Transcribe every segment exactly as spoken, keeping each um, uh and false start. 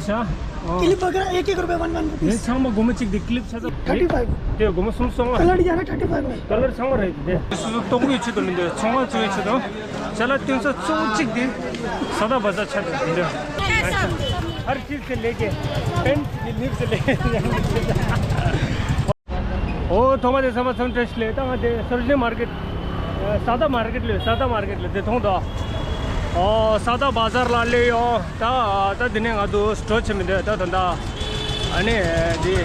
ཆ། ཨོ། क्लिप वगैरह एक एक रुपए, वन वन ནས་रुपीज। ཚང་མ་སྒོར་མོ་གཅིག་དེ་ཀི་ལིབ་ཆ་ཚང་། थर्टी फ़ाइव। དེ་སྒོར་མོ་སུམ་ཅུ་སོ་ལྔ། कलर ये है ना, थर्टी फ़ाइव में। ཀ་ལར་ཚང་མ་རེད་དེ། སོ་སོ་ལྟོ་གོས་ཆེད་དུ་མི་འདུག་ཚོང་བ་ཚོའི་ཆེད་དུ། ཅ་ལག་སྟོན་ས་གཙོ་བོ་གཅིག་དེ་ས་དཱ་བ་ཛར་ཆགས་འདུག་མི་འདུག་ཧར་ཆིས་སེ་ལེ་ཀེ། ཕན་ཚུན་གྱི་ལིབ་སེ་ལེ་ཀེ། ཨོ། ཐོག་མ་དེ་ཚང་མ་ཚང་བཀྲ་ཤིས་བདེ་ལེགས། ད་ང་དེ་སོར་ཇི་ནི་མར་ཀེཊ། ས་དཱ་མར་ཀེཊ་ལོས། ས་དཱ་མར་ཀེཊ་ལོས་དེ་མཐོང་དོ། ཨོ། ས་དཱ་བ་ཛར་ལ་སླེབས་ཡོང་། ད་ད་དེ་ནས་ང་ཚོ་སི་ཊོར་ཆེ་མི་འདུག་ད་ད་ད་ཨ་ནི་དེ་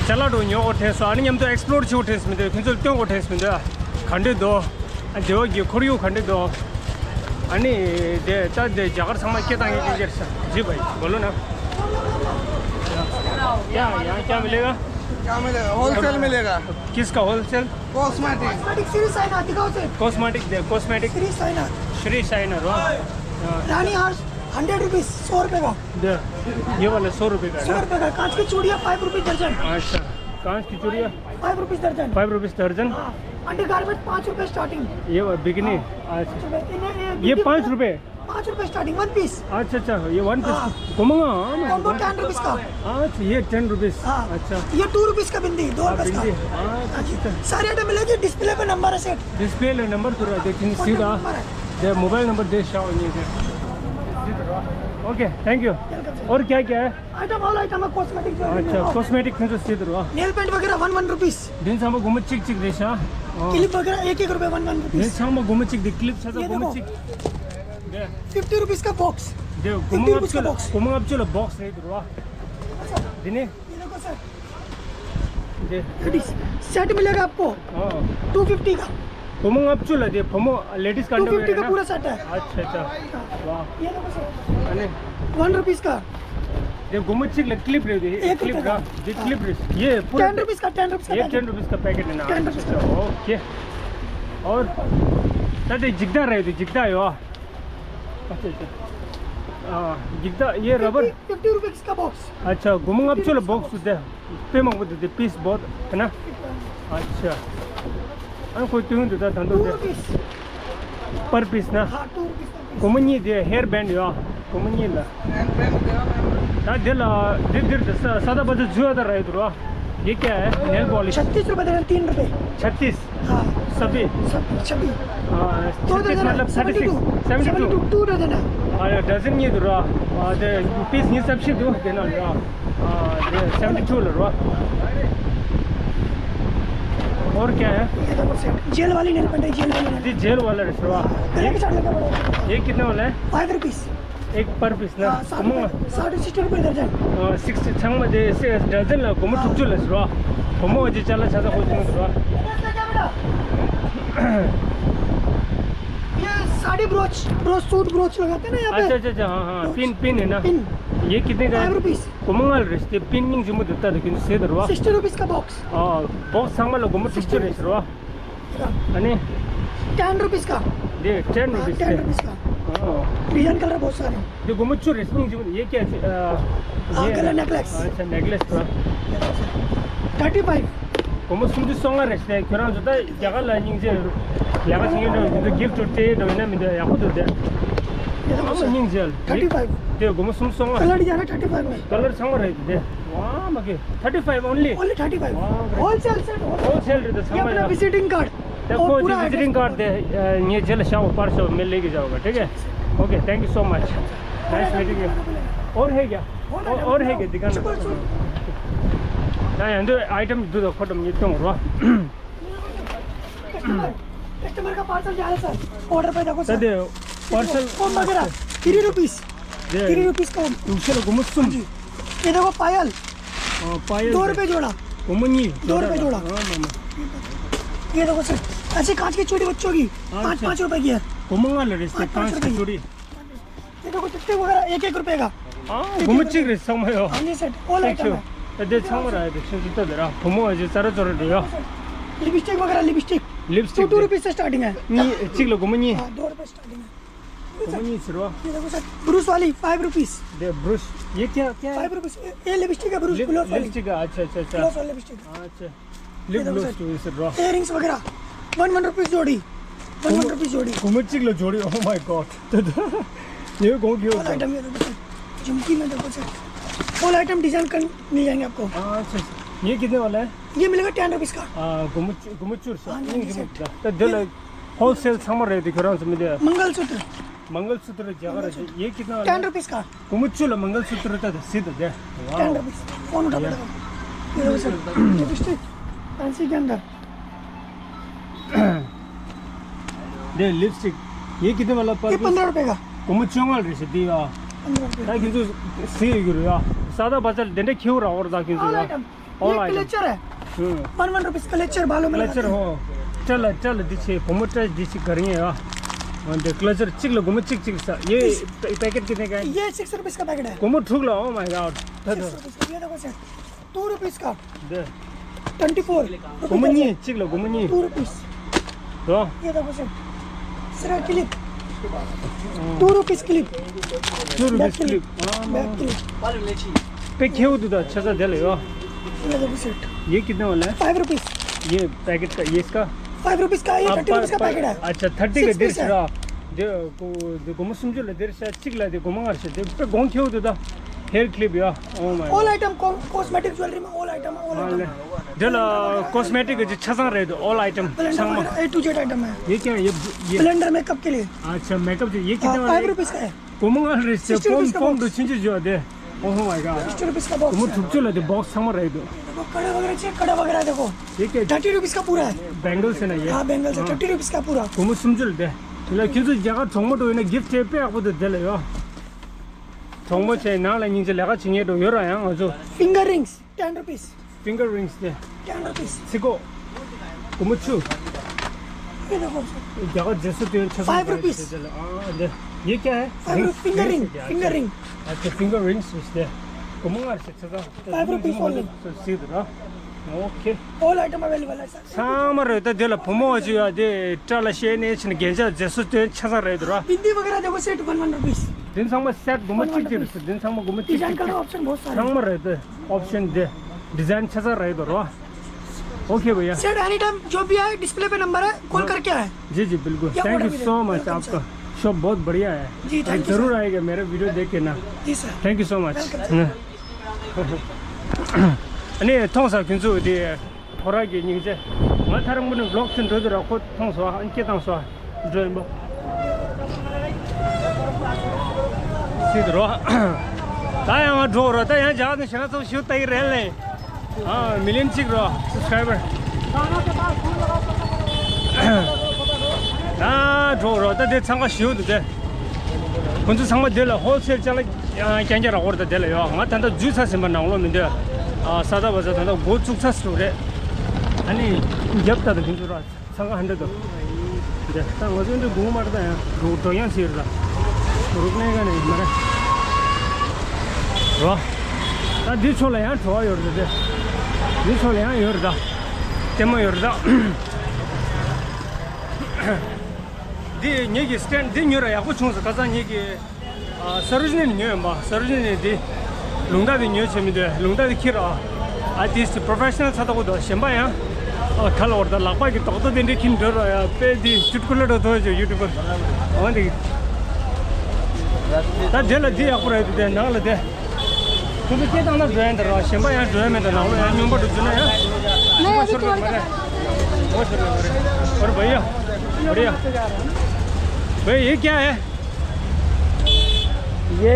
ཅ་ལག་འགྲོ་ཉོ་དགོས་དྲན་སོང་། ཨ་ནི་མཉམ་དུ་ཨེགས་པི་ལོར་བྱེད་དགོས་དྲན་སོང་མི་འདུག་ཁྱོད་ཚོར་སྟོན་དགོས་དྲན་སོང་མི་འདུག་ག་འདྲས་འདུག་ཨ། སྡེ་བ་གི་ཁོར་ཡུག་ག་འདྲས་འདུག་ཨ་ནི་དེ་ད་དེ་རྒྱ་གར་ཚང་མ་སྐད་བཏང་ཡས་ཀྱི་ཡར་ས་ཇི་བའི་བོ་ལོ་ན། ཡ་ཡ། क्या मिलेगा? क्या मिलेगा? होलसेल मिलेगा। किसका होलसेल? कॉस्मेटिक। कॉस्मेटिक श्री साईनाथ, दिखाओ सर। कॉस्मेटिक दे, कॉस्मेटिक। श्री साईनाथ। श्री साईनाथ, वाह। रानी हार हंड्रेड रुपीज, सौ रुपए का। दे, ये वाला सौ रुपए का है सौ ना? रुपए का। कांच की चूड़ियाँ फ़ाइव रुपीज दर्जन। अच्छा, कांच की चूड़ियाँ? फ़ाइव रुपीज दर्जन। फ़ाइव रुपीज दर्जन। हाँ, अंडरगारमेंट्स पाँच रुपए स्टार्टिंग। ये वाला बिकनी? हाँ, पाँच रुपए। इन्हें ये ये बिकनी पाँच रुपए? पाँच रुपए स्टार्टिंग, वन पीस। अच्छा, अच्छा, ये वन पीस। हाँ। कॉम्बो टेन रुपीज का। अच्छा, ये टेन रुपीज। हाँ। अच्छा। ये टू रुपीज का बिंदी, दो हाँ, रुपीज का। बिंदी। हाँ, हाँ जी। अच्छा। सारे आइटम मिलेगी, डिस्प्ले पे नंबर है सेठ। डिस्प्ले पे नंबर तो रहा, लेकिन कॉन्टैक्ट सीधा नंबर है। दे मोबाइल नंबर दे शाओ ये दे। Okay, thank you. Welcome sir. और क्या क्या है? आइटम, ऑल आइटम है, कॉस्मेटिक जो भी अच्छा, हो। कॉस्मेटिक में तो सीधा रहा। नेल पेंट वगैरह वन वन रुपीज। दिन सामो गुमचिक चिक दे शा। क्लिप वगैरह एक एक रुपए, वन वन दिन रुपीज। सामो गुमचिक दे क्लिप सा ये देखो। गुमचिक। दे। फिफ्टी रुपीज का बॉक्स। दे फिफ्टी रुपीज का बॉक्स। गुमंग अपचुल बॉक्स है दुआ। दिने। ये देखो सर। दे। लेडीज सेट मिलेगा आपको। हाँ। टू फिफ्टी का। गुमंग अपचुल दे फमो लेडीज का टू फिफ्टी का अंडरवेयर है ना? पूरा सेट है। अच्छा, अच्छा। वाह। ये देखो सर। अने वन रुपीज का। ये गुमंग चिक ले क्लिप रे दे। एक क्लिप रुपए का। रा। दे क्लिप रे। ये पूरा टेन रुपीज का, टेन रुपीज का ये पैकेट। टेन रुपीज का पैकेट है ना? टेन रुपीज का। अच्छा, ओके। और ताते जिगदा रहे दे, जिगदा यो। अच्छा, अच्छा। आ, जिगदा, ये रबर। फिफ्टी, फिफ्टी रुपीज का बॉक्स। अच्छा, गुमंग अपचुल बॉक्स दे। पे मंगो दे, पीस बहुत है ना? अच्छा। अन कोई क्यों देता धंधो टू दे? रुपीज। पर पीस ना? हाँ, टू रुपीज पर पीस। गुमंग नी दे, हेयर बैंड यो। गुमंग नी ला। ता दिल, दिल, दिल, सा-, सादा बजे जुआ दा रहे दुआ। ये क्या है? Nail polish. छत्तीस रुपए दे रहे हैं, तीन रुपए। छत्तीस? हाँ। सभी? सब, सभी। हाँ, तो छत्तीस दे रहे हैं, मतलब thirty six, seventy two. Seventy two. Two दे देना। हाँ, ये डजन ये दुआ। हाँ, दे पीस ये सब शी दो देना दुआ। हाँ, ये सेवेंटी टू ला दुआ। और क्या है? ये देखो सेट, जेल वाली नेल पेंट है, जेल वाली नेल। ये जेल वाला रे दुआ। गले के साथ लगा पड़ा है। ये कितने वाला है? Five rupees. एक पर पीस ना? हाँ, साठ रुपए, साठ, सिक्सटी रुपए दर्जन। अ, सिक्सटी छंग में दे, से दर्जन ला, गुमंग हाँ। थुक चुला दुआ। गुमंग जे चला छाता को चुला दुआ। ये sari broach, broach, suit broach लगाते हैं ना यहाँ पे। अच्छा, अच्छा, अच्छा, हाँ, हाँ, ब्रोच। पिन, पिन है ना? पिन। ये कितने का है? Five rupees. गुमंग वाला रिश्ते पिन नहीं जुम्मन देता, लेकिन से दरवा। सिक्सटी रुपीज का बॉक्स। हाँ, बॉक्स संग में ला गुमंग थुक चुला दुआ। अने? टेन रुपीज का। ये टेन हाँ, रुपीज टेन का। रुपीज का। हाँ। डिजाइन कलर बहुत सारे हैं। ये गुमंग चुरे, ये क्या है? अ, हाँ, ये गला नेकलेस। अच्छा, नेकलेस तो। Thirty five. गुमंग सुमचु सोंगा रेस्ते, क्यों ना जोता, जगह ला निंग जे, लगा सिंगे जो, जो गिफ्ट उठे, जो इन्हें मिले, या खुद उठे। ये देखो हम सर, निंग जेल। Thirty five. ये गुमंग सुमचु सोंगा। कलर जाना थर्टी फ़ाइव में। कलर संग रहे थे। वाह, मगे, thirty five only? Only thirty five. वाह, होलसेल सेट, होलसेल। होलसेल रे तो ये संग अपना रहे। Visiting card. देखो और पूरा जी, विजिटिंग कार्ड दे, अ, ये जेल शाओ, परसों मैं लेके जाऊंगा, ठीक है? Okay, thank you so much। Nice meeting you। और है क्या? और, और है क्या? दिखाना। ना, यहाँ तो आइटम दो, दो फोटो में तुम रो। कस्टमर, कस्टमर का पार्सल जा रहा है सर, ऑर्डर पे देखो सर। Sir, parcel. कौन वगैरह? Three rupees. ये थ्री रुपीज का। तुमसे लोगों में सुन। हाँ जी। ये देखो पायल। हाँ, पायल दो रुपए जोड़ा। गुमंग नी, दो रुपए जोड़ा। हाँ, मामा। ये देखो सर, ऐसे कांच की चूड़ी बच्चों की, हाँ, पाँच, अच्छा। पाँच रुपए की है। गुमंग वाले रिश्ते, पाँच, पाँच कांच की रुपए की। चूड़ी। ये देखो, टिक टिक वगैरह एक एक रुपए का। हाँ, गुमंग चिक रिश्ते समय हो। हाँ जी सर, ऑल आइटम है। दे छांग रहा है, दे छांग तो दे रहा। गुमंग आज सारा जोर दिया। लिपस्टिक वगैरह, लिपस्टिक। लिपस्टिक टू, टू दे। रुपीज से स्टार्टिंग है। नी, चिक लो गुमंग नी। हाँ, दो रुपए स्टार्टिंग है। गुमंग नी सिर्फ। ये देखो सर, ब्रूस वाली, फ़ाइव रुपीज। दे ब्रूस, ये क्या, क्या है? Five rupees. ये, ये लिपस्टिक है, ब्रूस, लिप-, ग्लॉस वाली। लिपस्टिक है, अच्छा, अच्छा, अच्छा। ग्लॉस वाली लिपस्टिक। अच्छा। लिप ये देखो ग्लॉस सर, तो ये सिर्फ। इयररिंग्स वगैरह, वन वन रुपीज जोड़ी, वन वन रुपीज जोड़ी। गुमंग चिक लो जोड़ी, oh my God। ये कौन की ऑल होता है? आइटम ये देखो सर। झुमकी में देखो सर, ऑल आइटम डिजाइन कर मिल जाएंगे आपको। हाँ, अच्छा, अच्छा। ये कितने वाला है? ये मिलेगा टेन रुपीज का। हाँ, गुमुचू, गुमुचू से। हाँ, नहीं, नहीं, नहीं, सर। तो दिल ये होलसेल सामान रहे थे, घर से मिले। मंगलसूत्र। मंगलसूत्र जगह रहे थे। ये कितना वाला है? टेन रुपीज का। गुमुचू ला मंगलसूत्र तो सीधा दे। टेन वाह। रुपीज। फोन उठा ये। बेटा। ये देखो सर, लिपस्टिक फैंसी के अंदर। दे लिपस्टिक। ये कितने वाला पर ये पीस? पन्द्रह रुपए का। गुमुचू वाला रहे थे, दी वाह। पन्द्रह रुपए का। ताकि जो सी गिर यार। सादा बाजार डेंडे क्यों रहा और ताकि जो ऑल यार। आइटम। ऑल ये आइटम। क्लेचर है। हम्म। वन वन रुपीज क्लेचर बालों में क्लेचर लगाते हैं। हो। चल, चल, दिछे, पोमोट्रेस दिछे करेंगे यार। और दे क्लेचर चिक लो, गुमो चिक चिक सा। ये इस पै-, पैकेट कितने का है? ये सिक्स रुपीज का पैकेट है। गुमो ठुक लो, oh my God। दे दो। सिक्स रुपीज का, ये देखो सर, टू रुपीज का। दे। Twenty four. गुमो नहीं, चिक लो, गुमो नहीं। Two rupees. तो? ये देखो सर, सिरा clip. Two rupees clip. Two rupees back clip. Clip. हाँ, बैक हाँ। क्लिप। पे खेव दूधा, अच्छा सा दिल है, वाह। ये देखो सेट। ये कितने वाला है? Five rupees. ये पैकेट का, ये इसका? फाइव रुपीज का, ये आप थर्टी रुपीज का पा-, पा-, पैकेट है। अच्छा, थर्टी का सिक्स पीस डेढ़ है। सौ। जो को, जो गुमो समझो ले, डेढ़ सौ, चिक ला दे, गुमो आर से, दे, पे गोंग खेव दूधा। हेयर क्लिप या, oh my God। All item, कॉ-, कॉस्मेटिक ज्वेलरी में ऑल आइटम, ऑल हाँ, आइटम। ले। दिल, कॉस्मेटिक जो छह सौ रहे तो, ऑल आइटम, ब्लेंडर छह सौ। वगैरह, ए टू जेड आइटम है। ये क्या है? ये, ये ब्लेंडर मेकअप के लिए। अच्छा, मेकअप जो, ये कितने हाँ, वाला फाइव है? रुपीज का है। गुमो आर से, सिक्सटी फोम, रुपीज का फोम बॉक्स। दो छिंची जो दे। Oh my God। Sixty rupees का बॉक्स गुमो है। ठुक चुला दे, बॉक्स छह सौ रहे तो। देखो, कड़ा वगैरह चाहिए, कड़ा वगैरह देखो। ये क्या? थर्टी रुपीज का पूरा है। बैंगल्स है ना ये? हाँ, बैंगल्स है, हाँ। थर्टी रुपीज का पूरा। गुमो समझो ले दे। ले, क्यों तो जगह ठोंगमो तो इन्हें गिफ्ट है पे आपको दे दे ले यो। ठोंगमो छे ना ले निंजे लगा छिंगे तो यो रहा है, हाँ, जो। Finger rings. Ten rupees. Finger rings दे। Ten rupees. सिको। गुमो चू। ये देखो सर। जगह जैसे तो छह सौ फाइव रुपीज। दे ले। हाँ, दे। ये क्या है? Five rings, finger rings ring, है क्या? Finger ring. अच्छा, फिंगर रिंग्स दे। गुमो आर से छह सौ। Five rupees only. सीधा। ओके। ऑल आइटम अवेलेबल है सर। ཚང་མ་རེད་ད། དེ་ལ་བུ་མོ་ཅིག་ཡོད་དེ་སྐྲ་ལ་ཤེས་ནས་ཕྱིན་རྒྱན་ཆ་མཛེས་བཟོ་དོན་ཆ་ཚང་རེད་འདུག་ར། बिंदी वगैरह देखो सेट वन वन रुपीज। དེ་ཚང་མ་སེཊ་སྒོར་མོ་གཅིག་གཅིག་རེད། དེ་ཚང་མ་སྒོར་མོ་གཅིག་डिजाइन གཅིག་का ऑप्शन बहुत सारे ཚང་མ་རེད་དེ། ཨོབ་ཤན་དེ་ཌི་ཛའིན་ཆ་ཚང་རེད་འདུག་ར། ओके भैया। सेट एनी टाइम जो भी आए डिस्प्ले पे नंबर है, कॉल करके आए। जी जी बिल्कुल। या थैंक यू ऑर्डर भी सो दे। मच वेलकम आपका। शॉप बहुत बढ़िया है। जी, थैंक यू जरूर सर। आएगा मेरा वीडियो देख के ना। जी sir. Thank you so much. Welcome sir. ཨ་ནི་མཐོང་ས་ཁྱོད་ཚོ་དེ་ཐོ་ར་གི་སྙིང་རྗེ། ང་ཐ་རང་པོ་ནི་ཝི་ལོག་ཚུན་འགྲོ་དུས་ར་ཁོ་མཐོང་སོ་ཨ་ནི་སྐད་བཏང་སོ་འགྲོ་ཡིན་པ། སྲིད་རོ། ད་ཡང་ང་འགྲོ་རོ། ད་ཡང་རྒྱག་ནི་ཞེ་ན་ཚོ་ཞུ་ལྟ་གི་རེད་ལེ། ཨ་མི་ལིན་གཅིག་རོ་སབ་སི་ཁྲའི་བར། ད་འགྲོ་རོ། ད་དེ་འཚང་ཁ་ཞུ་འདུག་དེ། ཁོ་ཚོ་ཚང་མ་དེ་ལ་ཧོལ་སེལ་ཅན་ལ་རྐྱང་རྐྱང་རག་གོ་རེད། ད་དེ་ལ་ཡོད། ང་ད་ལྟ་འཛུལ་ཚར་ཟིན་པ་ནང་ལོགས་མི་འདུག་ཨ་ས་ད་བ་ས་ད་ལྟ་འགོ་བཙུགས་ཚར་ཟིན་རེད། ཨ་ནི་རྒྱབ་ད་ད་དེ་ཚོ་ར་ཚང་ཁ་ཧན་ད་དོ། དེ་ད་ང་ཚོ་འདི་དགོང་མར་ད་ཡང་འགྲོ་འགྲོ་ཡང་ཟེར་ད། རུག་ནས་ག་ནས་མ་རེད། རོ། ད་འདི་ཚོ་ལ་ཡང་བྲོ་བ་ཡོད་རེད་དེ། འདི་ཚོ་ལ་ཡང་ཡོད་རེད་ད། ལྟད་མོ་ཡོད་རེད་ད། འདི་ངེད་ཀྱི་སི་ཊེན་ཌི་འདི་ཉོས་ར་ཡག་པོ་བྱུང་སོང་། ཁ་སང་ངེད་ཀྱི་ཨ་ས་རུ་ཇི་ནི་ཉོས་ཡིན་པ། ས་རུ་ཇི་ནི་འདི་ལུང་རྟ་འདི་ཉོས་བྱས་མི་འདུག་ལུང་རྟ་འདི་ཁྱེར་ར། ཨ་ཏིས་ཊི་པྲོ་ཕེ་ཤ་ནལ་ཚ་ཏོག་གོ་དོ་གཞན་པ་ཡང་ཨ་ཁ་ལ་བར་ད་ལག་པ་གི་རྡོག་རྡོག་དེ་འདྲས་ཁྱེར་འགྲོ་ར་ཡ། དཔེ་འདི་ཅུ་ཀུ་ལེ་ཊ་ཐོ་ཅོ་ཡུ་ཊུབ་པར་འོན་ཏེ། ད་དེ་ལ་འདི་ཡག་པོ་རེད་དེ་ནང་ལ་དེ། ཁོ་ཚོ་སྐད་བཏང་ན་འགྲོ་ཡ་འདི་ར། གཞན་པ་ཡང་འགྲོ་ཡ་མེད། ད་ནང་ལོགས་ཡང་སྨྱོན་པ་འགྲོ་རྒྱུ་ན་ཡང་ཤི་པ་ཤོར་བ་མ་རེད། ཨོ་ཤོར་བ་མ་རེད། ཨོ་རེད། བ་ཡ། བ་ཡ། བ་ཡ། ཡེ་ཀྱ་ཧེ། ये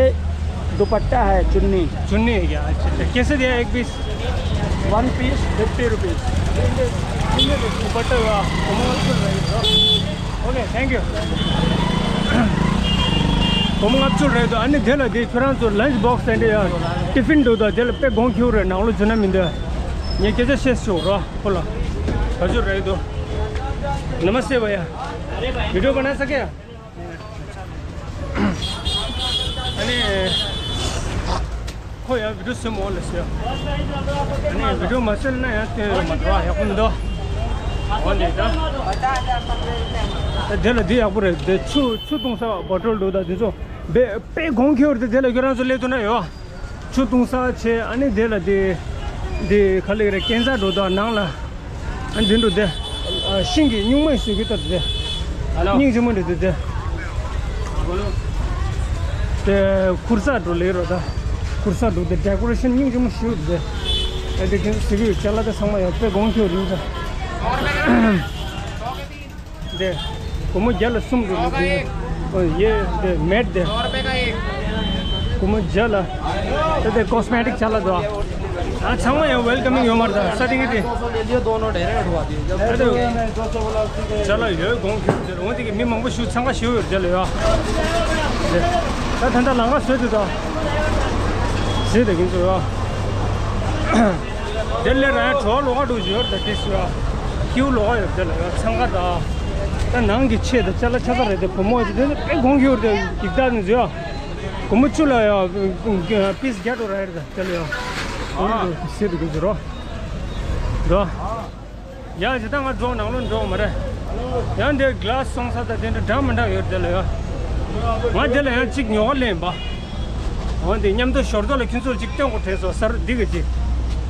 दुपट्टा है, चुन्नी। चुन्नी है क्या? अच्छा, अच्छा। कैसे दिया एक piece? One piece fifty rupees। दुपट्टा हुआ। Okay, thank you. སྒོར་མོ་ལྔ་བཅུ་རེད་འདུག་ཨ་ནི་དེ་ལ་དེ་ཁྱོད་རང་ཚོ་ལན་ཆི་བོག་སི་དེ་འདྲ་ཡ་ཏི་ཕིན་འདུག་ད་དེ་ལ་དཔེ་གོང་ཁེ་པོ་རེད། ནང་ལོགས་འཛུལ་ན་མི་འདུག་ངས་སྐད་ཆ་བཤད་ཤོག་རོ་ཁོ་ལ། ག་ཚོད་རེད་འདུག नमस्ते भैया। वीडियो बना सके? ཨ་ནི། ཁོ་ཡང་བི་ཌིའོ་བཟོས་མོ་ལ་ཟེར། ཨ་ནི་བི་ཌིའོ་མ་བཟོས་ན་ཡང་སྟོན་རོགས་མ་འགྲོ་ཡག་པོ་མི་འདུག་འོ་ནི་ད། དེ་ལ་འདི་ཡག་པོ་རེད། དེ་ཆུ་ཆུ་བཏུང་ས་བོ་ཊལ་འདུག་ད་དེ་ཚོ་དཔེ་དཔེ་གོང་ཁེ་པོ་རེད། དེ་ལ་ཁྱོད་རང་ཚོ་སླེབས་ཐུབ་ན་ཡོད། ཆུ་བཏུང་ས་བྱས། ཨ་ནི་དེ་ལ་དེ་དེ་ག་ལེགས་རེད། གན་ས་འགྲོ་དང་ནང་ལ། ཨ་འདི་འགྲོ་དེ། ཤིང་གི་སྨྱུག་མ་ཞིག་གི་ལྟ་དེ། སྙིང་རྗེ་མོ་འདྲ་དེ་དེ། དེ་ཁུར་ས་འགྲོ་ལེ་རོ་ད། ཁུར་ས་འགྲོ་དེ་ཌེ་ཀོ་རེ་ཤན་སྙིང་རྗེ་མོ་ཞིག་དེ། ཨ་དེ་ཁྱེད་ཚོ་གཟིགས་ཡོད་ཅ་ལག་དེ་ཚང་མ་ཡོད་པའི་གོང་ཁྱོད་རིང་ས། དེ། སྒོར་མོ་བརྒྱ་ལ་གསུམ་འགྲོ་ལེ་དེ། ཨོ་ཡེ་དེ་མེད་དེ། སྒོར་མོ་བརྒྱ་ལ། དེ་དེ་ཀོ་སི་མེ་ཊིག་ཅ་ལག་དོ། ཨ་ཚང་མ་ཡང་ཝེལ་ཀ་མིང་ཡོད་མ་རེད་ད་ས་ཏིང་གི་དེ། ཨ་དེ། ཅ་ལག་ཡོད་གོང་ཁྱོད་དེ་འོང་དེ་གི་མི་མང་པོ་ཞུ་འཚང་ཁ་ཞུ་ཡོད་དེ་ལ་ཡོད། ད་ད་ད་ལང་ང་བཟོས་དུས་ད། ཟེར་དེ་གིན་ཚོ་ཡོད། དེ་ལས་ར་ཡ་གྲོ་ལོག་ཀ་འགྲོ་བཞིན་ཡོད་དེ་དེ་སུ་ཡ། ཁྱིའུ་ལོག་ཀ་ཡོད་དེ་ལ་ཡོད་འཚང་ཁ་ད། ད་ནང་གི་ཆེད་དུ་ཅ་ལག་ཆ་ཚང་རེད་དེ་བུ་མོ་དེ་དེ་ནི་དཔེ་གོང་ཁྱིའུ་དེ་ཡིག་ད་ནི་ཟེར་ཡ། སྒོར་མོ་བཅུ་ལ་ཡ། པིས་བརྒྱ་འགྲོ་ར་ཡོད་དེ་དེ་ལ་ཡོད། ཟེར་དེ་གིན་ཚོ་རོ། འགྲོ། ཡང་ཇི་ལྟར་ང་འགྲོ་ནང་ལོགས་འགྲོ་མ་རེད། ཡང་འདིར་གླ་སི་སོང་ས་དང་དེ་འདྲ་འདྲ་མི་འདྲ་ཡོད་དེ་ལ་ཡ། ང་དེ་ལ་ཡང་གཅིག་ཉོ་ག་ལེན་པ། འོན་ཏེ་མཉམ་དུ་ཞོར་དུ་ལ་ཁྱོད་ཚོར་གཅིག་སྟོན་དགོས་དྲན་སོང་ས་རུ་འདི་གི་གཅིག་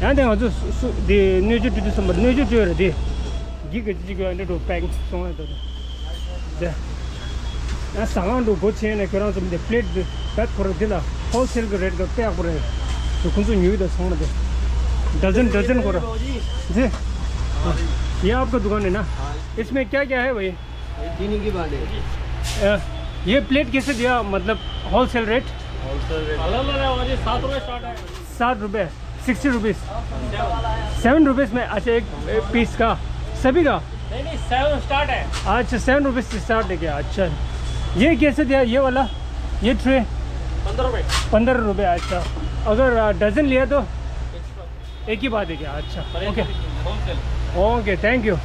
ཡང་དེ་ང་ཚོ་སུ་སུ་དེ་སྣོད་བཅུད་སྤྲོད་དུས་སོང་པར་སྣོད་བཅུད་སྤྲོད་རེད་དེ། འགྱིག་གི་གཅིག་ཡོད་འདི་འགྲོ་པེག་སོང་ཡ་དོ་དེ། ཡང་ཟ་ཁང་དུ་སྒོ་ཕྱེ་ནས་ཁྱོད་རང་ཚོ་འདི་པི་ལེ་ཊི་འདི་བད་ཁོ་ར་འདི་ལ་ཧོལ་སེལ་གི་རེ་ཊི་གི་དཔེ་ཡག་པོ་རེད། དུ་ཁོང་ཚོ་ཉོས་དང་ཚང་མ་དེ། ཌ་ཛན་ཌ་ཛན་ཁོ་ར། जी। ये आपका दुकान है ना? इसमें क्या क्या है भाई? ये चीनी की बांधे। अ, ये प्लेट कैसे दिया, मतलब होलसेल रेट? Wholesale rate. अलग अलग है भाई, सात रुपए स्टार्ट है। सात रुपए। Sixty rupees. सेवन रुपीज में? अच्छा, एक, एक पीस का, सभी का? नहीं नहीं, सेवन स्टार्ट है। अच्छा, सेवन रुपीज से स्टार्ट है क्या? अच्छा, ये कैसे दिया ये वाला, ये ट्रे? पंद्रह रुपए। पंद्रह रुपए। अच्छा, अगर अ, डजन लिया तो? एक ही बात है क्या? अच्छा, okay. Wholesale. Okay, thank you.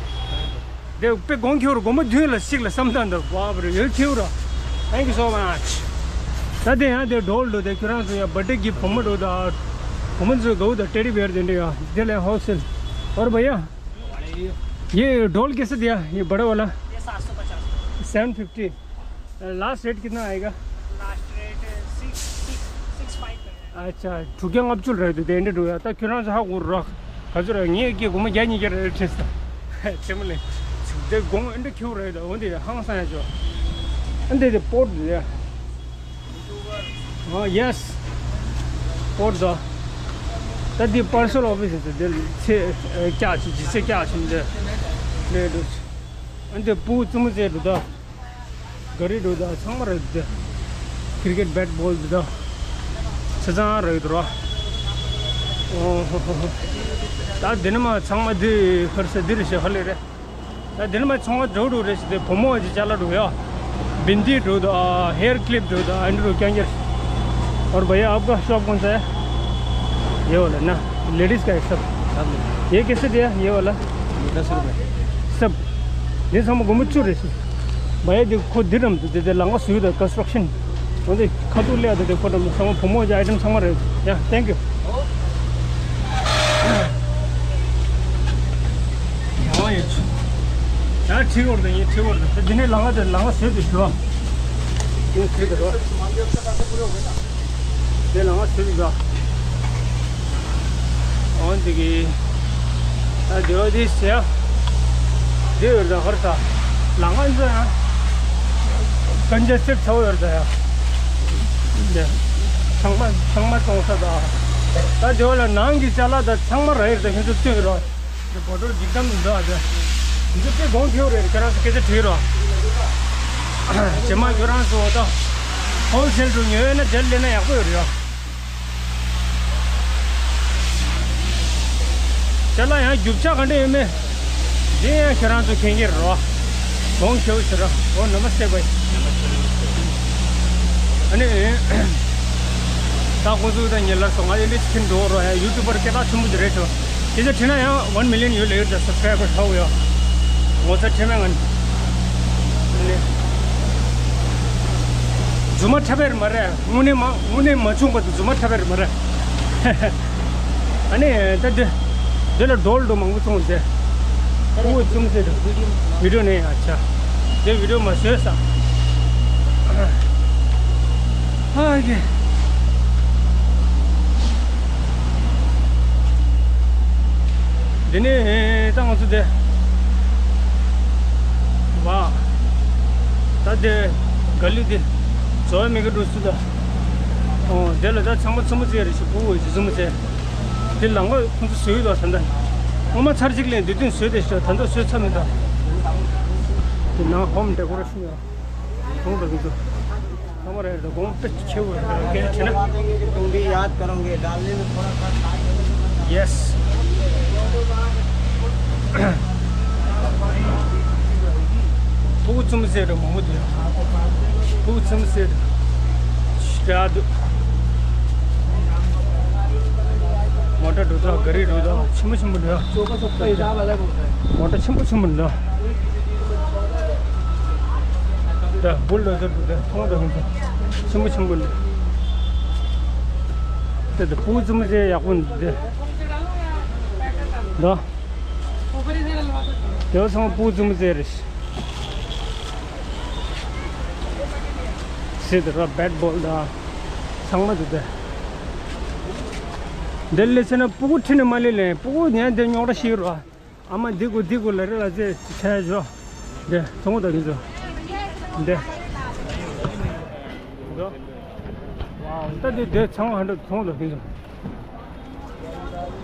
དེ་དཔེ་གོང་ཁྱེར་སྒོར་མོ་བདུན་ལ་གཅིག་ལ་བསམ་སྟངས་འདི་བབ་རེད་ཡོད་ཁྱེར་ར། Thank you so much. ད་དེ་ཡང་དེ་ཌོལ་འདུག་དེ་ཁྱོད་རང་ཚོ་ཡང་བར་ཌེ་གི་བུ་མོ་འདུག་ད། བུ་མོ་ཚོའི་གའུ་དང་ཊེ་ཌི་བེར་དེ་འདྲ་ཡང་དེ་ལས་ཧོལ་སེལ། और भैया, ये डॉल कैसे दिया, ये बड़ा वाला? ये सात सौ पचास। Seven fifty. लास्ट रेट कितना आएगा? Last rate six six six five. अच्छा, དྲུག་བརྒྱ་ལྔ་བཅུ་རེད་འདུག་དེ་འདྲ་འགྲོ་ཡ། ད་ཁྱོད་རང་ཚོ་ཧ་གོ་རོགས། ག་ཚོད་རེད། ངས་ཀྱི་སྒོར་མོ་བརྒྱ་ཉིས་བརྒྱ་རེད་དྲན་སོང་། ཆེ་མོ་ལེ། དེ་དགོང་འདི་ཁྱེར་རེད་འོ་འདི་ཧང་སང་ཡ་ཅོ། ཨ་འདི་དེ་པོར་འདི། ཨོ་ཡེས། པོར་དོ། ད་འདི་པར་སལ་ཨོ་ཕི་སི་དེ་འདི་ཚེ་བཀྱག་ཆེ་ཇི་ཚེ་བཀྱག་ཆེ་འདི་ལེ་འདུག་ཨ་འདི་པུ་ཙུ་མོ་ཚེ་འདུག་ད། ག་རེ་འགྲོ་ད་ཚང་མ་རེད་དེ། ཁི་རི་ཀེ་ཊི་བེ་ཊི་བོལ་དེ་ད། ཆ་ཚང་རེད་དོ་ར། ཨོ་ཧོ་ཧོ་ཧོ། ད་འདི་ནི་མ་ཚང་མ་འདི་ཧར་ས་འདི་རེད་ཤག་ཧ་ལས་རེད། ད་འདི་ནི་མ་ཚང་མ་འགྲོ་འགྲོ་རེད་ཤག་དེ་བུ་མོ་ཅིག་ཅ་ལག་འགྲོ་ཡ། བིན་དི་འགྲོ་ད་ཧེར་ཀི་ལིབ་འགྲོ་ད་ཨ་འདི་རུ་རྐྱང་རྐྱང་། और भैया, आपका शॉप कौन सा है? ये वाला ना, लेडीज का है सब। ये कैसे दिया, ये वाला? दस रुपए। सब। ये सब को मुच्चू रे। भैया, देखो, खुद दिरम दे दे लंगा सुई दे कंस्ट्रक्शन। वो दे खतु ले दे दे को दम सब भूमो जाए, आइटम समर है। या, thank you। हाँ, ये। ཡང་ཁྲིད་ཡོད་རེད། ཡིན་ཁྲིད་ཡོད་རེད། དེ་ནས་ལང་ང་དེ་ལང་ང་བཟོས་ཏེ་ཞུ་བ། དེ་ཁྲིད་དེ་རོ། དེ་ལང་ང་བཟོས་ཏེ་ཞུ་བ། འོན་ཏེ་གི། ད་དེ་བ་དེ་ཟེར་ཡ། དེ་ཡོད་རེད། ཧར་ས། ལང་ང་ཚོ་ཡང་། ཀན་ཇེ་སི་ཊེཌ་ཚ་བོ་ཡོད་རེད་ད་ཡ། དེ། ཚང་མ་ཚང་མ་གཏོང་ས་ད། ད་དེ་བ་ལ་ནང་གི་ཅ་ལག་ད་ཚང་མ་ར་ཡོད་རེད་ད། ཁྱེད་ཚོ་ལྟོས་རོགས། འདི་བོ་ཊལ་འཇིགས་གཏམ་མི་འདུག་ཨ། འདི་ཚོ་དཔེ་གོང་ཁེའུ་རེད། ཁྱེད་རང་ཚོ་སྐད་ཆ་དྲིས་རོགས། རྗེས་མ་ཁྱོད་རང་ཚོ་ད་ཧོལ་སེལ་དུ་ཉོས་ཡོད་ན་དེར་སླེབས་ན་ཡག་པོ་ཡོད་རེད་ཡ། ཅ་ལག་ཡང་རྒྱུ་ཆ་ག་འདྲ་ཡོད་མེད། འདི་ཡང་ཁྱེད་རང་ཚོ་མཁྱེན་གྱི་རེད་རོ། གོང་ཁེའུ་ཟེར་རོ། འོ་ནམ་སྟེ་བའི། ཨ་ནི། ད་ཁོང་ཚོ་ད་ཉེ་ལར་སོང་ང་ཨིན་ལིཤ་མཁྱེན་འགྲོ་རོགས་ཡ། ཡུ་ཊུབ་པར་སྐད་གྲགས་ཆེན་པོ་དེ་རེད་ཤག་སྐད་ཆ་དྲིས་ན་ཡང་ཝན་མི་ལི་ཡོན་ཡོད་ལ་ཡོད་ད་སབ་སི་ཀ་རའི་བར་ཧའོ་ཡ། ངོ་ཚ་ཁྲེལ་མེད་ང་ནི། རྫུན་མ་འཁྲབ་པ་རེད་མ་རེད། དངོས་གནས་མ་དངོས་གནས་མ་བྱུང་བར་དུ་རྫུན་མ་འཁྲབ་པ་རེད་མ་རེད། ཨ་ནི་ད་འདི་འདི་ལ་ཌོལ་འགྲོ་མང་པོ་བཙོང་ཟེར། ཨོ་བཙོང་ཟེར་འགྲོ། བི་ཌིའོ་ནས་ཨ་ཆ། འདི་བི་ཌིའོ་མ་བཟོས་ས། ཨ་ཀེ། འདི་ནས་ད་ང་ཚོ་དེ། ཝ། ད་དེ་ག་ལི་དེ་བཟོ་བ་མི་ག་འགྲོ་སུ་ད། ཨོ་དེ་ལ་ད་ཚང་མ་བཙུན་མོ་རྩེ་རེད་ཤག་བུ་བུ་ཞིག་བཙུན་མོ་རྩེ། དེ་ལམ་ཁ་ཁོང་ཚོ་བཟོས་ཡོད་པ་ད་ལྟ། སྔོན་མ་ཚར་གཅིག་ལས་འདི་དུས་བཟོས་བསྡད་ཤག་ད་ལྟ་བཟོས་ཚར་མི་འདུག་དེ་ནང་ཧོམ་ཌེ་ཀོ་རེ་ཤན་ཡོད། ཁོང་ཚོ་ཚང་མ་རེད། དགོངས་པ་དཔེ་ཆེ་བོ་རེད། སྐད་ཆ་དྲིས་ན། तुम भी याद करोगे, डालने में थोड़ा सा टाइम लगेगा। Yes. སྤུ་གུ་བཙུན་མོ་ཟེར་རེད། མོ་མོ་དེ། སྤུ་གུ་བཙུན་མོ་ཟེར་རེད། ཤི་ར་འདུག་མོ་ཊ་འགྲོ་དང་ག་རི་འགྲོ་དང་ཆེན་པོ་ཆེན་པོ་འདུག་མོ་ཊ་ཆེན་པོ་ཆེན་པོ་འདུག་ད་བུལ་ཌོ་ཟར་འདུག་ད་མཐོང་དང་མི་མཐོང་། ཆེན་པོ་ཆེན་པོ་འདུག་ད་ད་སྤུ་གུ་བཙུན་མོ་ཟེར་ཡག་པོ་འདུག་ད། ད། དེ་བ་ཚང་མ་སྤུ་གུ་བཙུན་མོ་ཟེར་རེད། སི་ཏི་ར་བེད་བོལ་དང་ཚང་མ་འདུག་དེ། འདི་ལས་ཚེ་ན་སྤུ་གུ་ཁྲིད་ནས་མ་ལས་ལས་སྤུ་གུ་ཉན་དེ་རྙོག་དྲ་ཞིག་རོ། ཨ་མ་འདི་གུ་འདི་གུ་ལ་རེ་ལ་ཚེ་ཆ་ཡ་ཇོ། འདི་ཐོང་དང་གི་ཇོ། འདི། ད་འདི་འདི་ཚང་མ་ཧ་འདྲ་ཐོང་དང་གི་ཇོ།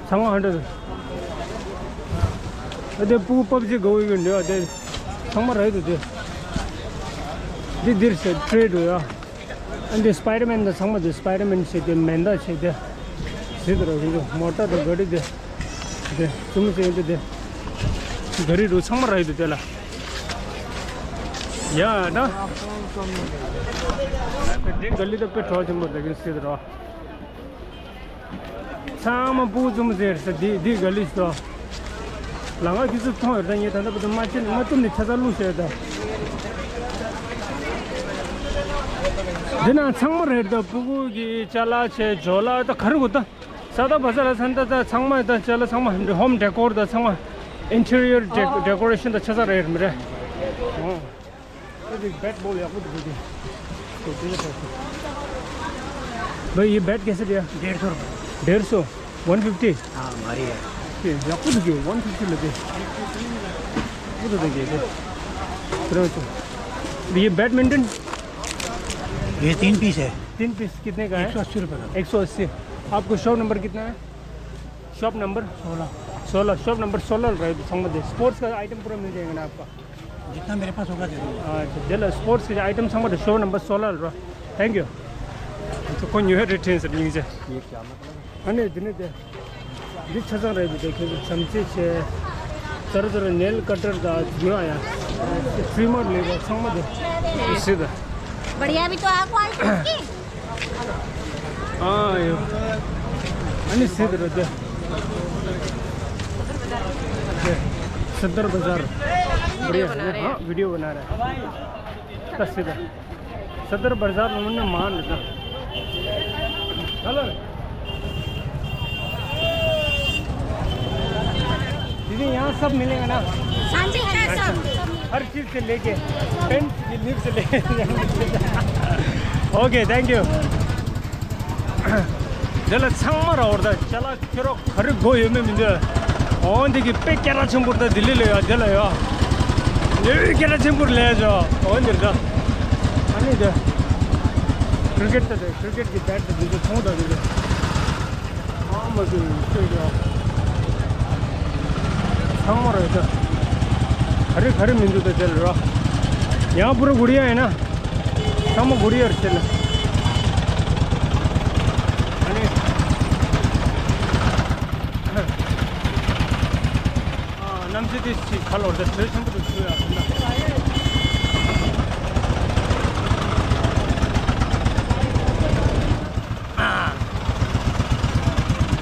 ཚང་མ་ཧ་འདྲ། ཨ་དེ་སྤུ་གུ་པབ་ཇི་གོ་ཡོད་འདྲ་དེ། ཚང་མ་རེད་དུ་དེ། འདི་འདིར་ཟེར་ཊི་རེ་ཌི་ཡ། ཨ་འདི་སི་པའི་ཌར་མེན་དང་ཚང་མ་དེ་སི་པའི་ཌར་མེན་བྱས་ཏེ་མེ་མདའ་བྱས་ཏེ། ཟེར་དུ་ར་གི་མོ་ཊ་དང་ག་རི་དེ། དེ་ཙུམ་ཙེ་འདི་དེ། ག་རི་རུ་ཚང་མ་རེད་དུ་དེ་ལ། ཡ་ད། འདི་ག་ལི་ད་དཔེ་གྲོགས་ཆེན་པོ་དེ་གི་ཟེར་དུ་ར། ཚང་མ་སྤུ་གུ་བཙུན་མོ་ཟེར་ས་འདི་འདི་ག་ལི་སོ། ལ་ང་ཁྱི་ཚུར་མཐོང་ཡོད་ད། ངས་ད་ལྟ་བུ་དུ་མ་ཅན་མ་བཏུམ་ནས་ཆ་ཚང་བླུགས་བྱས་ད། འདི་ན་ཚང་མ་རེད་ད། སྤུ་གུ་གི་ཅ་ལག་བྱས་ཇོ་ལགས་ད་ག་རེ་གོ་ད། ས་ད་བ་ས་ལ་ཚན་ད་ད་ཚང་མ་ད་ཅ་ལག་ཚང་མ་ཧོམ་ཌེ་ཀོར་ད་ཚང་མ་ཨིན་ཊི་རི་ཡར་ཌེ་ཀོ་རེ་ཤན་ད་ཆ་ཚང་རེད་མི་རེད། ཨོ། ये देख, बैट बॉल ཡག་པོ་འདུག་དེ། भाई, ये बैट कैसे दिया? डेढ़ सौ रुपये। डेढ़ सौ? One fifty? हाँ, भारी है। ये ཡག་པོ་འདུག वन फिफ्टी लगे। वो तो देखिए, ये। ये बैडमिंटन? ये तीन पीस है। तीन पीस कितने का है? एक सौ अस्सी रुपये का। एक सौ अस्सी। आपको शॉप नंबर कितना है? Shop number? सोलह। सोलह, शॉप नंबर सोलह रहेगा संगत। स्पोर्ट्स का आइटम पूरा मिल जाएगा ना आपका। जितना मेरे पास होगा दे दूंगा। अच्छा, चलो, स्पोर्ट्स के आइटम संगत शॉप नंबर सोलह रहेगा। Thank you. तो कौन न्यू है रिटेन से लीजिए। ये क्या मतलब है? ཨ་ནི་འདི་ནི་དེ། འདི་ཆ་ཚང་རེད་འདུག་དེ། ཁྱེད་ཚོ་བྱམས་བརྩེ་བྱས། ཙར་ཙར་ནེལ་ཀ་ཊར་དང་ཉོ་ཡ། ཊི་རི་མར་ལེབ་ཚང་མ་དེ། སི་ད། बढ़िया भी तो है क्वालिटी इसकी। ཨ་ཡོ། ཨ་ནི་སི་ད་རེད་དེ། ये सदर बाजार। वीडियो बना रहे हैं। हाँ, वीडियो बना रहे हैं। बस सीधा। सदर बाजार में उन्होंने मान लेता। हेलो। दीदी, यहाँ सब मिलेगा ना? हाँ जी, हाँ जी, सब। हर चीज़ से लेके, पेन से लेके। Okay, thank you. འདི་ལ་ཚང་མ་ར་འོར་ད་ཅ་ལག་ཁྱེད་རོགས་ག་རེ་དགོས་ཡོད་མེད་མི་འདུག་འོ་འདི་གི་དཔེ་སྐད་གྲགས་ཆེན་པོ་ད་ལྡི་ལི་ལ་ཡོད། འདི་ལ་ཡོད། འདི་སྐད་གྲགས་ཆེན་པོར་ལས་ཆོག་འོ་འདིར་ད། ཨ་ནི་འདི། ཀྲི་ཀེ་ཊི་ད་དེ་ཀྲི་ཀེ་ཊི་གི་བེཊ་ད་འདི་ཚོ་ཚོང་ད་འདི་ཚོ། ཨ་མ་ཟེར་ཤོད་ཤོད། ཚང་མ་ར་ཡོད་ད། ག་རེ་ག་རེ་མི་འདུག་ད་དེ་ལ་ར། ཡང་པུ་ར་གུ་རི་ཡ་ཡིན་ན། ཚང་མ་གུ་རི་ཡར་ཕྱིན། ཨ་ནི། ཨ། གནམ་གཤིས་དེ་ཅིག་ཁ་ལོར་ད་དྲོད་ཆེན་པོ་འདུག་ཆུ་ཡ་ཟིན་ན། ཨ།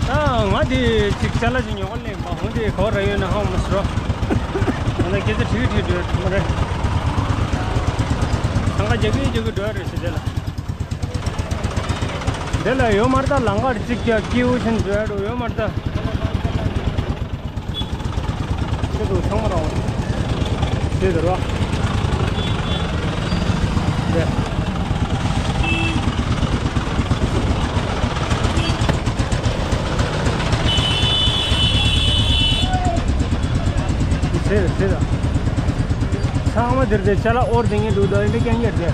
ད་ང་དེ་ཅིག་ཅ་ལག་ཅིག་ཉོ་ག་སླེབས་པ། འོ་དེ་ག་བ་ར་ཡོད་ན་ཧ་མ་སི་རོ། ང་ད་སྐད་ཆ་དྲི་གི་དྲི་གི་འགྲོ་མ་རེད། ཐང་ག་རྒྱག་གི་རྒྱག་གི་འགྲོ་ཡ་རེད་ཟེར་དེ་ལ། དེ་ལ་ཡོད་མ་རེད་ད། ལང་ཀར་ཅིག་ཀྱང་སྐྱིད་པོ་ཞིག་འགྲོ་ཡ་འགྲོ་ཡོད་མ་རེད་ད། ཁྱེད་ཚོ་ཚང་མ་རང་དེ་དེ་རོ། དེ། དེ་དེ་དེ། ཚང་མ་དེར་དེ་ཅ་ལག་འོར་དེ་ངས་འདུག་ད་ཡིན་པའི་རྐྱང་རྐྱང་དེ།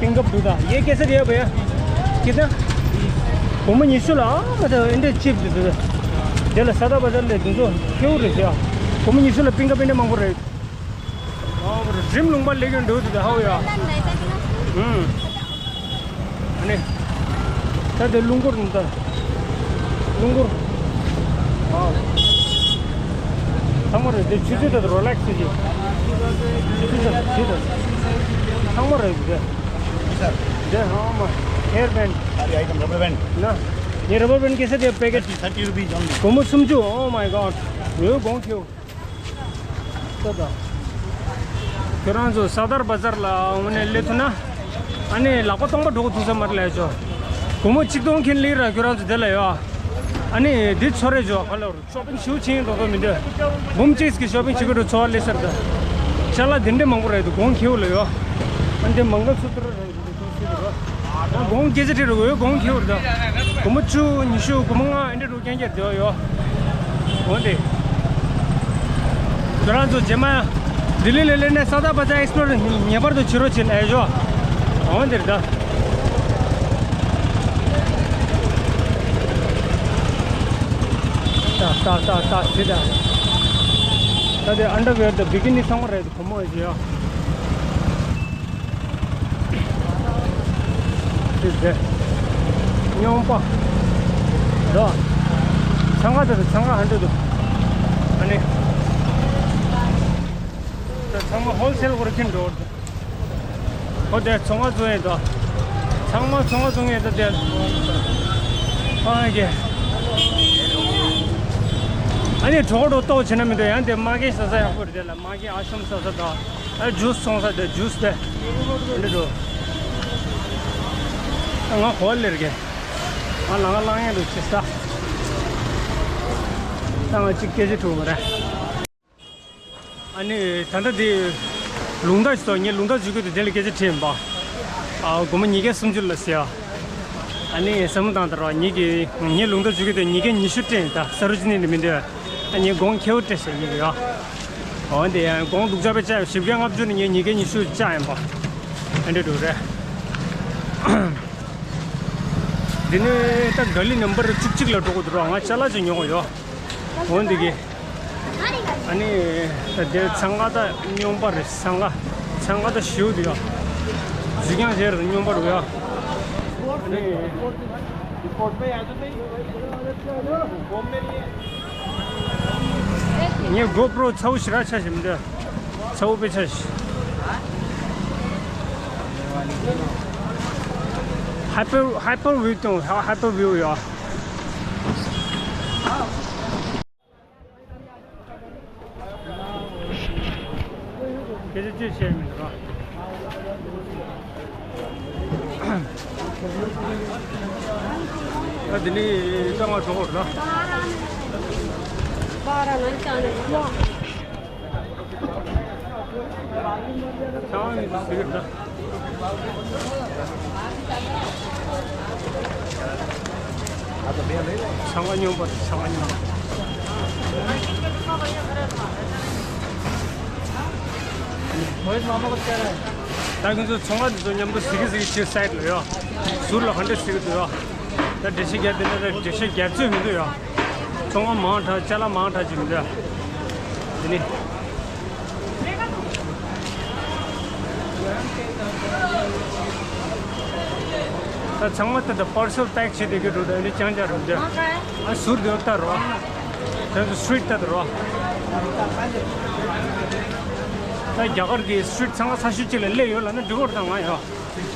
pink cup दूधा, ये कैसे दिया भैया? ཁྱེད་ད། སྒོར་མོ་ཉི་ཤུ་ལ་ཨ་མ་ད་ཨེ་འདྲས་ཅིབ་འདུག་འདུག་དེ་ལ་ས་ད་བ་ཟར་ལས་འདི་ཚོ་ཁེའུ་རེད་ཤག་སྒོར་མོ་ཉི་ཤུ་ལ་པིང་ཀ་པིང་ཀ་མང་པོ་རེད། ཨོ་རིམ་ལུང་པ་ལེགས་ཡོད་འདུག་དེ་ཧའོ་ཡ། ཨུམ། ཨ་ནི། ད་དེ་རླུང་འཁོར་ནི་ད། རླུང་འཁོར། ཨོ། ཚང་མ་རེད་དེ་ཆུ་ཚོད་ད་རོ་ལེགས་ཟེར་གྱི། ཆུ་ཚོད་ད་ཆུ་ཚོད་ད། ཚང་མ་རེད་དེ། དེ་ཧ་མ། ཧེར་བེན། Are you item rubber band? ན། ངའི་ར་བར་བེན་ཀེ་སེ་དེ་པེ་ཀེ་ཊི། Thirty rupees only. སྒོར་མོ་སུམ་ཅུ། Oh my God. འོ་གོང་ཁེའུ། ལྟ་དང་། ཁྱོད་རང་ཚོ་ས་དར་བ་ཟར་ལ་འོ་ནས་སླེབས་ཐུབ་ན། ཨ་ནི་ལག་པ་སྟོང་པ་འགྲོ་གི་འདུག་ས་མར་ལས་ཆོག་སྒོར་མོ་གཅིག་སྟོང་ཁྱེར་ལེགས་ར་ཁྱོད་རང་ཚོ་དེ་ལ་ཡོད། ཨ་ནི་འདི་ཚོ་རེ་ཆོག་ག་ལ་རུ། ཤོ་པིང་ཞུ་ཆེན་ཏོག་ཏོ་མི་འདུག་འབུམ་གཅིག་གི་ཤོ་པིང་བྱེད་དགོས་འགྲོ་ཚོ་བ་ལས་སར་ད། ཅ་ལག་འདི་འདྲ་མང་པོ་རེད་འདུག་གོང་ཁེའུ་ལ་ཡོད། ཨ་འདི་མང་ག་སུ་ཏུ་ར་རེད་འདུག་གོང་ཁེའུ་ལ་ཡོད། ཨ་གོང་སྐད་ཆ་དྲིས་རུ་འོས་གོང་ཁེའུ་རེད་ད། སྒོར་མོ་བཅུ་ཉི་ཤུ་སྒོར་མོ་ལྔ་ཨེ་འདྲ་རུ་རྐྱང་རྐྱང་དེ་ཡོད། འོ་འདི། ཁྱོད་རང་ཚོ་རྗེས་མ་ལྡི་ལི་ལ་སླེབས་ནས་ས་དར་བ་ཟར་ཨེགས་པི་ལོར་ངེས་པར་དུ་བྱེད་རོགས་བྱེད་ལ་ཡོད། འོ་འདིར་ད། ཏག་ཏག་ཏག་ཏག་ཟེར་ད། ད་དེ་ཨན་ཌར་ཝེར་དང་བི་ཀི་ནི་ཚང་མ་རེད་སྒོར་མོ་ཞིག་ཡོད། དེ་དེ། སྨྱོན་པ། འདུག་འཚང་ཁ་དེ་འཚང་ཁ་ཧན་འདྲ་འདུག་ཨ་ནི། ད་ཚང་མ་ཧོལ་སེལ་སྐོར་ཁྱིམ་འགྲོ། ཨོ་དེ་ཚོང་ཁང་བཙོང་ཡས་དོ། ཚང་མ་ཚོང་ཁང་བཙོང་ཡས་དོ་དེ། ཨ་ཀེ། ཨ་ནི་གྲོགས་གྲོགས་ཏོག་བྱེད་ན་མི་འདུག་ཡང་དེ་མ་ཀེ་ཟ་ས་ཡག་པོ་རེད་དེ་ལ་མ་ཀེ་ཨ་ཤོམ་ཟ་ས་དོ། ཨ་ཇུས་ཚོང་ས་དེ་ཇུས་དེ། འདི་འགྲོ། ང་ཧོལ་ལེར་གེ། ང་ལང་ང་ལང་ཡས་འགྲོ་ཆེ་ས། ད་ང་གཅིག་སྐད་ཆ་ཐུག་པ་རེད། ཨ་ནི་ད་ལྟ་འདི་ལུང་བརྟག་ཞིག་སོང་། ངས་ལུང་བརྟག་འཇུག་གི་འདུག་དེ་ལ་སྐད་ཆ་དྲིས་ཡིན་པ། ཨ་སྒོར་མོ་ཉིས་བརྒྱ་སུམ་ཅུ་ལ་ཟེར་ཨ། ཨ་ནི་བསམ་བློ་བཏང་དང་རོགས་ཉིད་ཀྱིས་ངས་ལུང་བརྟག་འཇུག་གི་འདུག་ཉིས་བརྒྱ་ཉི་ཤུ་སྤྲད་ཡིན་ད་ས་རུ་ཅི་ནི་ནི་མི་འདུག་ཨ་ངས་གོང་ཁེའུ་སྤྲད་ཟེར་ཡིན་ཡོད། འོ་འདི་ཡང་གོང་སྡུག་ཅག་པའི་ཅག་བཞི་བརྒྱ་ལྔ་བཅུ་ནི་ངས་ཉིས་བརྒྱ་ཉི་ཤུ་བཅག་ཡིན་པ། ཨ་འདྲ་འདུག་རེད། འདི་ནི་ད་ག་ལི་ནམ་བར་བཅུ་གཅིག་ལ་འགྲོ་དགོས་འདུག་རོགས་ང་ཅ་ལག་ཅིག་ཉོ་དགོས་ཡོད། འོ་འདི་གི་ཨ་ནི། ད་དེ་ཚང་ཁ་ད་སྨྱོན་པ་རེད། ཚང་ཁ་ཚང་ཁ་ད་ཞེའུ་དེ་ཡ། གཟིགས་རྒྱང་ཞེ་རེད། སྨྱོན་པ་རེད་ཡ། ཨ་ནི། ངས་གོ་པྲོ་ཚ་བོ་ཞེ་དྲག་ཆ་ཞིག་མི་འདུག་ཚ་བོ་དཔེ་ཆ་ཞིག Hyper Hyper View དང་Hyper View ཡ། སྐད་ཆ་ཅི་བཤད་མི་འདུག་ར། ཨ་འདི་ནི་ལྟ་མ་གྲོགས་ར། ཚང་མ་ཡིན་ཟེར་གི་ར། ཚང་མ་སྨྱོན་པ་རེད། ཚང་མ་སྨྱོན་པ། ད་ཁྱོད་ཚོ་ཚོང་པ་འདི་ཚོ་མཉམ་དུ་གཟིགས་གི་གཟིགས་གི་ཕྱིར་སའིད་ལ་ཡོད། ཟུར་ལ་ག་འདྲ་གཟིགས་གི་འདུག་ཡོད། ད་འགྲེལ་བཤད་རྒྱག་འདི་འདྲ་འགྲེལ་བཤད་རྒྱག་ཚོད་མི་འདུག་ཡོད། ཚོང་པ་མང་དྲགས། ཅ་ལག་མང་དྲགས་ཅིག་མི་འདུག་ཡོད། འདི་ནི། ད་ཚང་མ་ད་ད་པར་སེལ་པེག་བྱེད་བསྡད་ཀྱི་འདུག་ད་འདི་རྐྱང་རྐྱང་རུ་འདི། ཨ་ཟུར་འདི་ལྟ་རོགས། ད་ཚོ་སི་ཊི་རི་ཊི་ལྟ་རོགས། ད་རྒྱ་གར་གྱི་སི་ཊི་རི་ཊི་ཚང་མ་ས་ཤུལ་གཅིག་ལ་སླེབས་ཡོད་ལབ་ན་འགྲིག་གི་རེད་ད། ང་ཡོད།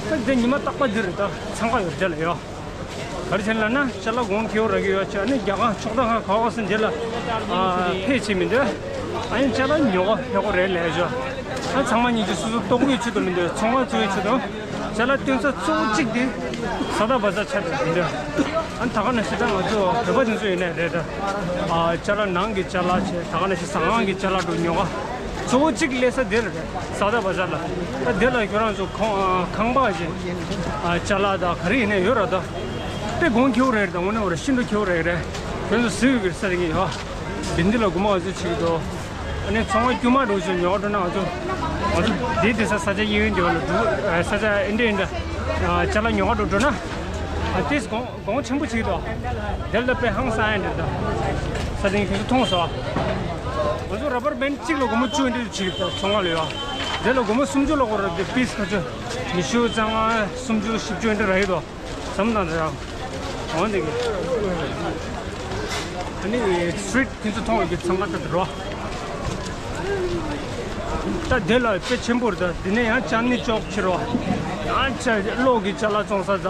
ད་འདི་ཉི་མ་རྟག་པ་འདི་རེད་ད། འཚང་ཁ་ཡོད་རྒྱ་ལ་ཡོད། ག་རེ་བྱས་ལབ་ན་ཅ་ལག་གོང་ཁེ་པོ་རག་གི་ཡོད་ཅེས། ཨ་ནི་རྒྱ་གར་ཕྱོགས་མཐའ་ཁག་ག་པར་སོང་རྗེས་ལ་ཨ་ཕེབས་བྱེད་མི་འདུག་ཨ་ནི་ཅ་ལག་ཉོ་ག་ཕེབས་དགོས་རེད་ལབ་ཤག་ཨ་ཚང་མ་ཉིད་ཀྱིས་སོ་སོ་ལྟོ་གོས་ཆེད་དུ་མི་འདུག་ཚོང་པ་ཚོའི་ཆེད་དུ་ཅ་ལག་སྟོན་ས་གཙོ་བོ་གཅིག་དེ་ས་དར་བ་ཟར་ཆགས་བསྡད་མི་འདུག་ཨ་ནི་ད་ག་ནང་བཞིན་ད་ང་ཚོ་བོད་པ་དེ་ཚོ་ཡིན་ནའི་རེད་ད། ཨ་ཅ་ལག་ནང་གི་ཅ་ལག་བྱས། ད་ག་ནང་བཞིན་ཟ་ཁང་གི་ཅ་ལག་འདྲ་ཉོ་ག་གཙོ་བོ་གཅིག་སླེབས་ས་དེ་རེད། ས་དར་བ་ཟར་ལ། ད་དེ་ལ་ཁྱོད་རང་ཚོ་ཁང་ཁང་པ་བྱས། ཨ་ཅ་ལག་དང་ག་རེ་ཡིན་ནའི་ཡོད་རེད་ད། དཔེ་གོང་ཁེ་པོ་རེད་ད། དངོས་གནས་ཁོ་རང་ཤིན་ཏུ་ཁེ་པོ་རེད་རེད། ཁྱོད་ཚོ་གཟིགས་ཡོད་ཀྱི་ས་དེ་གི་ཡོད། འདི་འདི་ལ་སྒོར་མོ་ག་ཚོད་བྱེད་ཀྱི་འདུག་ཨ་ནི་ཚོང་པ་དཀྱུས་མ་འདྲ་བོ་ཞིག་ཉོ་ག་འགྲོ་ན་ང་ཚོ་ང་ཚོ་འདི་དེ་ས་ས་ཆ་གཡས་གཡོན་དེ་བ་ལ་འདུག་ས་ཆ་འདི་འདྲ་འདི་འདྲ་ཅ་ལག་ཉོ་ག་འགྲོ་འགྲོ་ན། ཨ་ཏིས་གོང་གོང་ཆེན་པོ་ཅིག་དོ། དེ་ལ་དཔེ་ཧང་སང་ཡ་འདྲ་དོ། ས་སྟེང་ཁྱོད་ཚོ་མཐོང་སོང་། ང་ཚོ་ར་བར་བེན་གཅིག་ལ་སྒོར་མོ་བཅུ་འདྲ་ཅིག་དོ་ཚོང་ཁང་ལ་ཡོད། དེ་ལ་སྒོར་མོ་སུམ་ཅུ་ལ་སྒོར་ར་དེ་པིས་ཁ་ཆུ་ཉི་ཤུ་རྩ་ལྔ་སུམ་ཅུ་བཞི་བཅུ་འདྲ་ར་ཡོད་དོ། ཟམ་དང་འདྲ་ཡང་། འོན་ཏེ་གི། ཨ་ནི་སི་ཊི་རིཊ་ཁྱེད་ཚོ་མཐོང་བའི་གི་ཚང་ཁ་ད་དུ་རོ། ད་དེ་ལ་དཔེ་ཆེན་པོ་རེད་ད། དེ་ནས་ཡང་ཅ་ནི་ཅོག་ཕྱིར་རོ། ཡང་ཅ་གློག་གི་ཅ་ལག་བཙོང་ས་ད། ད་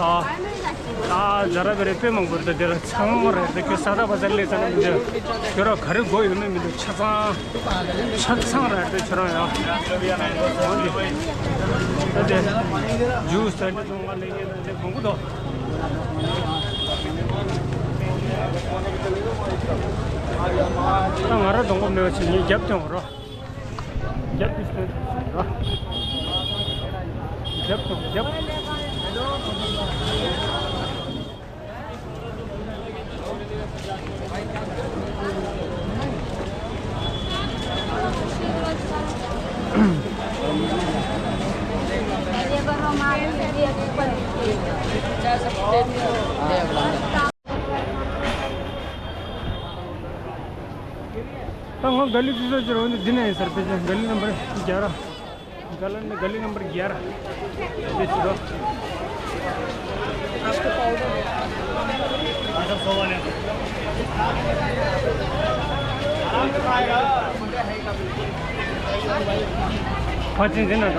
ཛ་ར་བེ་རེ་དཔེ་མང་པོ་རེད་ད། དེ་ལ་ཚང་མ་རེད་ད། ཁྱོད་ས་ད་བ་ཟ་ལས་ཙ་ན་མི་འདོད། ཁྱོད་ར་ག་རེ་དགོས་ཡོད་མེད་མི་འདུག་ཆ་ཚང་། ཆ་ཚང་རེད་ད་ཁྱོད་རང་ཡ། འོན་ཏེ། ད་དེ། ཇུས་ད་འདི་བཙོང་ག་ལས་ངན་ད་དེ་མང་པོ་འདུག་ད་ང་ར་གདོང་པ་མེད་པ་བྱས་ངས་རྒྱབ་སྟོན་རོ། རྒྱབ་ཏུ་སྟོན་རོ། རྒྱབ་སྟོན་རྒྱབ། ད་ང་ག་ལི་དུས་ཚོད་ཅིག་རོ་འདི་འདི་ནས་ཡིན་ཟེར། དཔེ་ཆ་ག་ལི་ནམ་བར་བརྒྱ་ར། ག་ལི་ནི་ག་ལི་ནམ་བར་བརྒྱ་ར། འདི་ཅི་རོ། ཕ་ཆེན་འདི་ན་ར།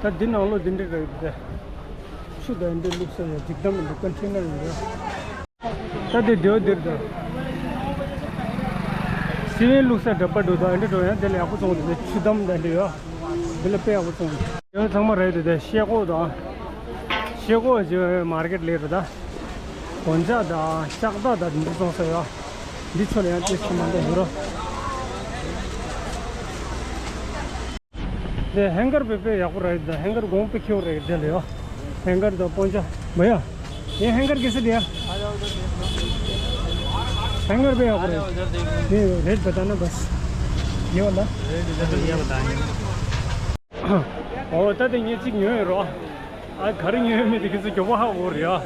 ད་འདི་ནང་ལོ་འདི་འདྲ་རེད་དེ། ཆུ་དང་འདི་བླུགས་ས་ཡ་འཇིག་དམ་འདི་ཀོན་ཊེ་ནར་འདི། ད་འདི་འདི་འདིར་དང་། སི་མེན་བླུགས་ས་འདྲ་པ་འདུག་ད་འདི་འགྲོ་ཡང་འདི་ལ་ཡག་པོ་བཙོང་འདུག་ད་ཆུ་དམ་ད་འདི་ཡོད། འདི་ལ་དཔེ་ཡག་པོ་བཙོང་འདུག་ཡང་ཚང་མ་རེད་དེ་ཤེལ་སྒོ་དང་། ཤེལ་སྒོ་ཇི་མར་ཀེཊ་ལས་རེད་ད། གོན་ཆས་དང་ལྕགས་ཐག་དང་འདི་བཙོང་ས་ཡོད། འདི་ཚོ་ལ་ཡང་དེ་ཚོ་མ་འདྲ་ཡོད་རོ། དེ་ཧེང་གར་དཔེ་དཔེ་ཡག་པོ་རེད་ད། ཧེང་གར་གོང་དཔེ་ཁེ་པོ་རེད་དེ་ལ་ཡོད། ཧེང་གར་དང་པོན་ཆ་མ་ཡ། ये हैंगर कैसे दिया? हैंगर भी यहीं पर है। नहीं, रेट बताना बस। ये वाला। रेट इधर भैया बताएंगे। ཨོ་ད་དེ་ངས་གཅིག་ཉོས་ཡོད་རོ། ཨ་ག་རེ་ཉོས་ཡོད་མེད་དེ་ཁྱེད་ཚོ་མགྱོགས་པོ་ཧ་གོ་རེད་ཨ།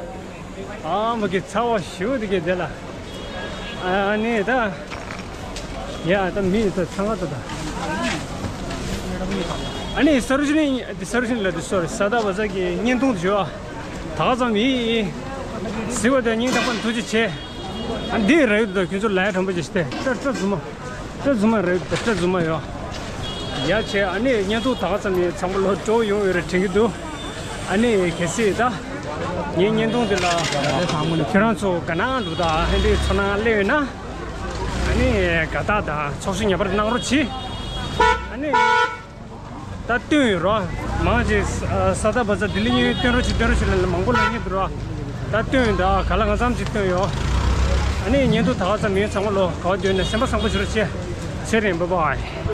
ཨ་མ་གི་ཚ་བ་ཞེ་པོ་དེ་གས་དེ་ལ། ཨ་ནི་ད། ཡ་ད་མི་ད་ཚང་ག་ད་ད། ཨ་ནི་ས་རུ་ཤི་ནི་ས་རུ་ཤི་ནི་ལ་དེ་སོ་རི་ས་ད་བ་ས་གི་བརྙན་ཐུང་དེ་ཞུ་ཨ། ད་ག་ཙམ་ཡིན། གཟིགས་པ་དེ་སྙིང་ཐག་པ་ནས་ཐུགས་རྗེ་ཆེ། ཨ་འདི་ར་ཡོད་དོ་ཁྱོད་ཚོ་ལ་ཡ་དྲན་པ་ཅིག་སྟེ་སྤྲ་སྤྲ་རྫུན་མ། སྤྲ་རྫུན་མ་ར་ཡོད་དོ་སྤྲ་རྫུན་མ་ཡོད། ཡ་ཆེ་ཨ་ནི་བརྙན་ཐུང་ད་ག་ཙམ་ཡིན་ཚང་མ་ལོ་འགྲོ་ཡོང་ཡོད་རེད་དྲན་གྱི་འདུག་ཨ་ནི་གལ་སྲིད་ད། ངའི་བརྙན་ཐུང་འདི་ལ། ཁྱེད་རང་ཚོ་དགའ་སྣང་འདུག་ད་ཧན་འདི་ཚོར་སྣང་སླེབས་ཡོད་ན། ཨ་ནི་དགའ་རྟགས་དང་ཚོགས་ཞུགས་ངེས་པར་གནང་རོགས་གྱིས། ཨ་ནི། ད་སྟོན་ཡོད་རོ། མང་ཆེ་ས་ད་བ་ས་ལྡི་ལི་གཉིས་སྟོན་རོགས་གྱིས་སྟོན་རོགས་གྱིས་ལ་མང་པོ་ལ་ཉེ་འདུག་རོ། ད་སྟོན་ཡོད་ད་ག་ལ་གང་འཚམ་ཅིག་སྟོན་ཡོད། ཨ་ནི་བརྙན་ཐུང་ད་ག་ཙམ་ཡིན་ཚང་མ་ལོ་ག་བ་སྡོད་ནས་སེམས་པ་བཟང་པོ་བྱོས་རོགས་གྱིས། ཚེ་རིང་བཱའི་བཱའི།